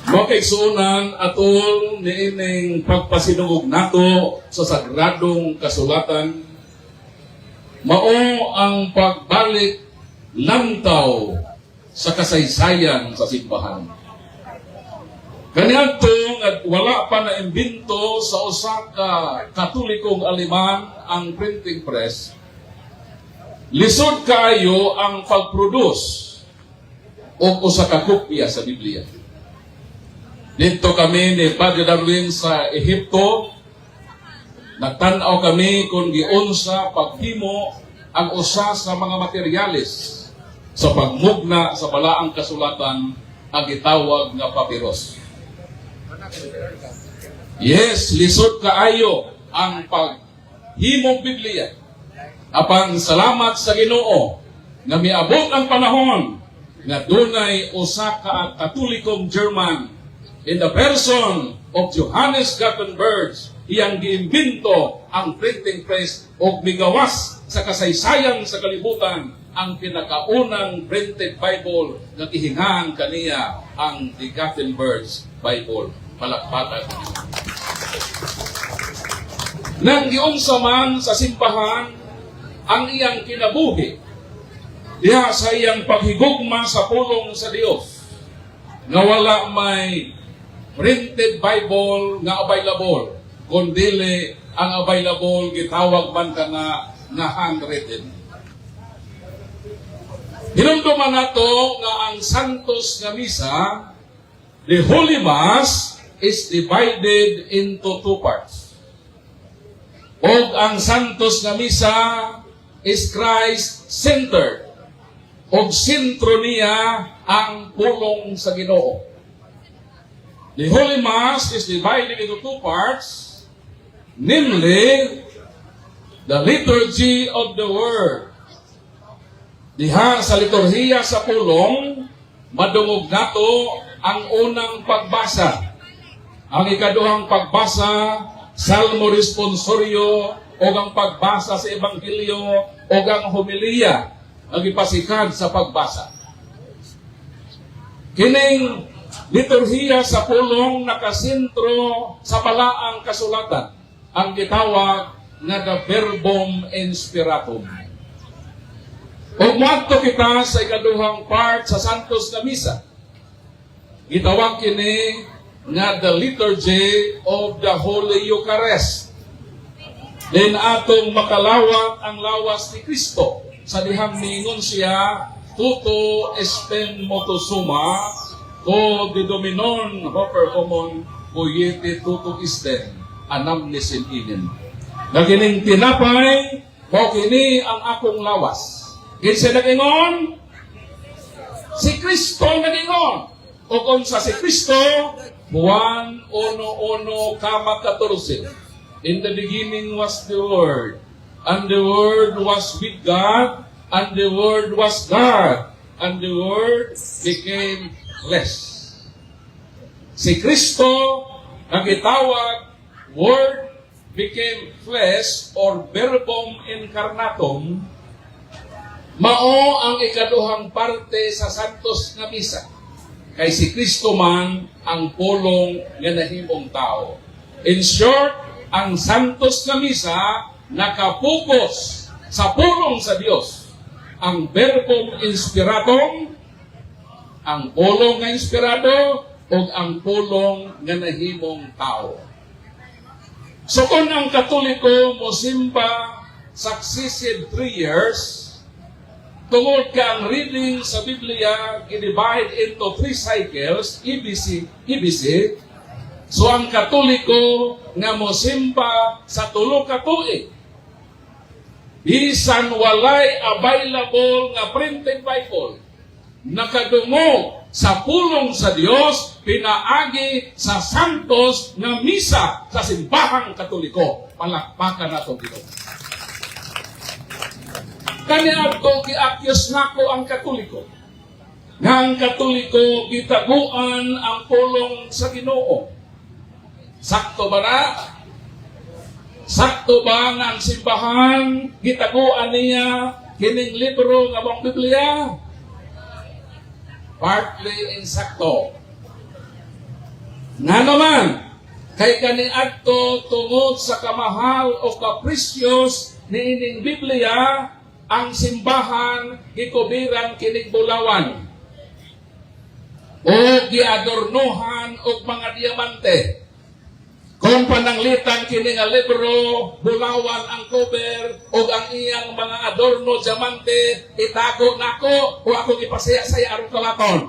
Mga kaigsuonan, atol niining pagpasidungog nato sa sagradong kasulatan, mao ang pagbalik lantaw sa kasaysayan sa simbahan. Kaniadto nga wala pa na imbento sa usa ka Katolikong Aleman ang printing press, lisod kaayo ang pag-produce og usa ka kopya sa Biblia. Didto kami ni Padre Darwin sa Ehipto. Nagtan-aw kami kung giunsa paghimo ang usa sa mga materyales sa pagmugna sa balaang kasulatan, ang gitawag nga papyrus. Yes, lisod kaayo ang paghimong Biblia. Apan salamat sa Ginoo nga miabot ang panahon nga dunay usa ka Katolikong German in the person of Johannes Gutenberg, iyang giimbento ang printing press ug migawas sa kasaysayan sa kalibutan ang pinakaunang printed Bible nga gihingan kaniya ang the Gutenberg's Bible. Palakpakan. Nang giunsa man sa simbahan ang iyang kinabuhi diha sa iyang paghigugma sa pulong sa Dios nga wala may printed Bible nga available, kundili ang available gitawag man kana nga handwritten. Hinumduman nato nga ang Santos nga Misa, the Holy Mass, is divided into two parts. Og ang Santos nga Misa is Christ-centered. Og sentro niya ang pulong sa Ginoo. The Holy Mass is divided into two parts, namely, the liturgy of the Word. Diha sa liturhiya sa pulong, madungog nato ang unang pagbasa. Ang ikaduhang pagbasa, Salmo responsorio, o ang pagbasa sa Ebanghelyo, o ang homiliya, ang ipasikad sa pagbasa. Kining liturhiya sa pulong nakasentro sa balaang kasulatan, ang gitawag nga the Verbum Inspiratum. Ug moadto kita sa ikaduhang part sa Santos nga Misa. Gitawag kini nga the liturgy of the Holy Eucharist. Then atong makalawat ang lawas ni Kristo sa dihang miingon siya, "Touto esten motosoma to didomenon huperhomon poiete touto esten anamnesen imin." Nga kining tinapay, mao kini ang akong lawas. Kinsa nag-ingon? Si Kristo nag-ingon. O kung sa si Kristo, Juan 1:1,14. "In the beginning was the Word, and the Word was with God, and the Word was God, and the Word became flesh." Si Kristo, ang gitawag Word became flesh or Verbum incarnatum, mao ang ikaduhang parte sa Santos nga Misa. Kay si Kristo man ang pulong nga nahimong tao. In short, ang Santos nga Misa nakapokus sa pulong sa Dios. Ang Verbum Inspiratum, ang pulong nga inspirado, o ang pulong nga nahimong tao. So kung ang Katoliko mosimba successive 3 years, tungod ka ang reading sa Biblia gi-divide into three cycles, ABC, ABC, so ang Katoliko nga mosimba sa 3 ka tuig, bisan walay available nga printed Bible, nakadungog sa pulong sa Dios pinaagi sa Santos nga Misa sa simbahang Katoliko. Palakpakan nato Ginoo. Kaniadto gi-accuse nako ang Katoliko. Nga ang Katoliko gitaguan ang pulong sa Ginoo. Sakto ba na? Sakto ba nga ang simbahan gitaguan niya kining libro nga mong Biblia? Partly insakto. Nga naman, kay kaniadto, tungod sa kamahal o kaprecious niining Biblia, ang simbahan gikubiran kinig bulawan o giadornohan og mga diamante. Kung pananglitan kini nga libro, bulawan ang cover ug ang iyang mga adorno diamante, itago nako o akong ipasaya-saya aron kawaton?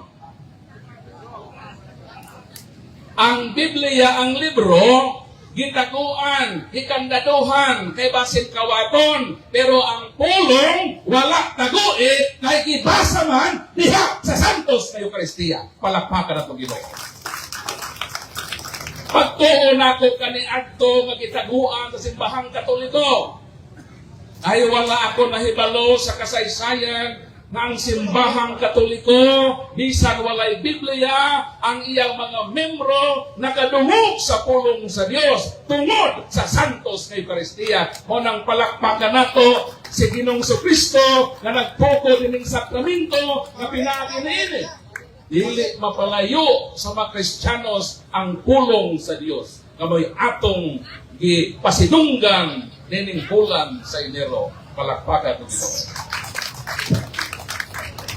Ang Biblia, ang libro, gitaguan, gikandaduhan, kay basin kawaton. Pero ang pulong, wala tagui, kay gibasa man diha sa Santos nga Eucharistia. Palakpakan nato Ginoo. Pagtuo nako kaniadto nga gitaguan sa Simbahang Katoliko, ay wala ako nahibalo sa kasaysayan nga ang Simbahang Katoliko, bisan walay Biblia, ang iyang mga membro nakadungog sa pulong sa Dios tungod sa Santos nga Eucharistia. Mao nang palakpakan nato si Ginoong Kristo nga nagtukod ining sakramento nga pinaagi niini. Dili mapalayo sa mga Kristiyanos ang pulong sa Dios nga mo'y atong gipasidunggan nining bulan sa Enero. Palakpakan ng Ginoo.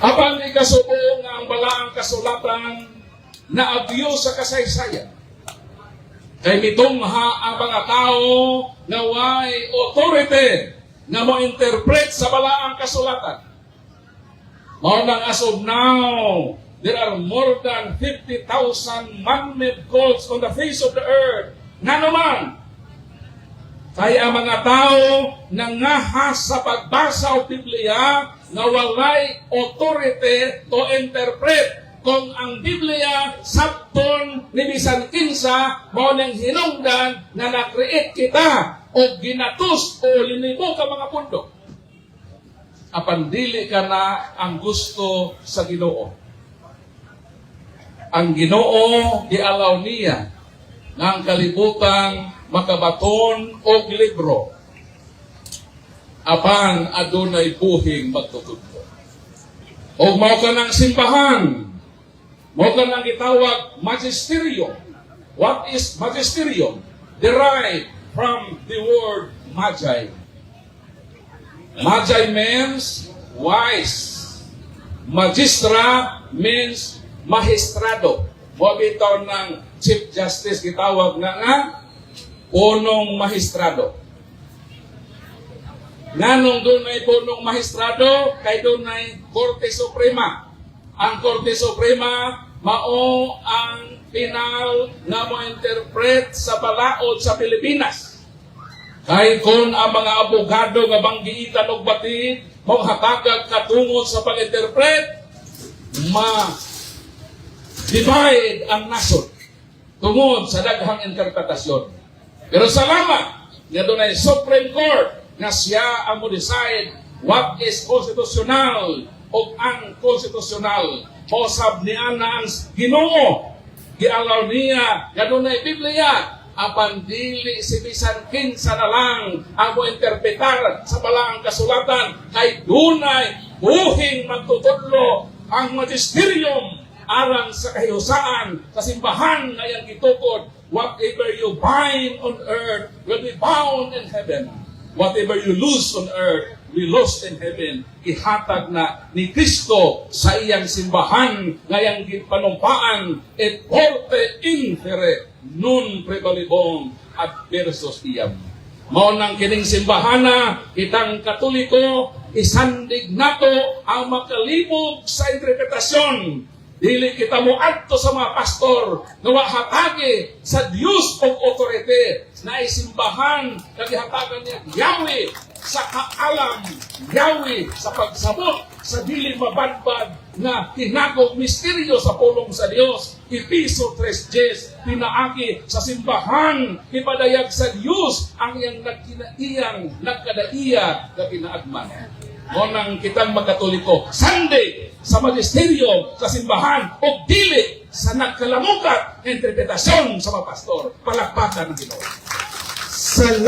Apan ikasubo nga ang Balaang Kasulatan na abuse sa kasaysayan. Kay mitungha ang mga tao nga way authority nga mo interpret sa Balaang Kasulatan. Mao nang as of now, there are more than 50,000 man-made cults on the face of the earth. Nga naman, kaya ang mga tao nangahas sa pagbasa og Biblia nga walay authority to interpret. Kung ang Biblia sabton ni bisan kinsa, mao nang hinungdan nga na-create kita og ginatos o linibo ka mga pundo. Apan dili ka na ang gusto sa Ginoo. Ang Ginoo, gialaw niya nga ang kalibutan makabaton og libro apan adunay buhing magtutudlo. Og mao kanang simbahan, mao kanang gitawag magisterium. What is magisterium? Derived from the word "magi". Magi means wise. Magistra means mahistrado. Mao bitaw ng Chief Justice gitawag nga nga punong mahistrado. Nganong dunay punong mahistrado? Kay dunay Korte Suprema. Ang Korte Suprema mao ang final nga mo interpret sa balaod sa Pilipinas. Kay kung ang mga abogado nga banggiitan og batid mao hatagag katungod sa pag-interpret, ma divide ang nasod tungod sa daghang interpretasyon. Pero salamat nga dunay Supreme Court nga siya ang mo decide what is constitutional o unconstitutional. Mosab ni ana ang Ginoo, gialaw niya nga dunay Biblia apan dili si bisan kinsa na lang ang mo interpretar sa Balaang Kasulatan, kay dunay buhing magtutudlo, ang magisterium, alang sa kahihusaan sa simbahan nga iyang gitukod. Whatever you bind on earth will be bound in heaven. Whatever you loose on earth will be loosed in heaven. Ihatag na ni Kristo sa iyang simbahan nga iyang gipanumpaan, et forte infere non prevalebont adversos iam. Mao nang kining simbahana, kitang Katoliko, isandig nato ang makalibog sa interpretasyon. Dili kita mo adto sa mga pastor nga wa hatagi sa Dios og authority na isimbahan nga gihatagan niya Yahweh sa kaalam, Yahweh sa pagsabot sa dili mabadbad nga tinagong misteryo sa pulong sa Dios. Epeso 3:10, pinaagi sa simbahan ipadayag sa Dios ang iyang nagkinaiyang nagkadaiya nga kinaagman. Mao nang kitang magkatoliko, sandig sa magisteryo sa simbahan o dili sa nagkalamukat nga interpretasyon sa mga pastor. Palakpakan ng Ginoo. Salamat.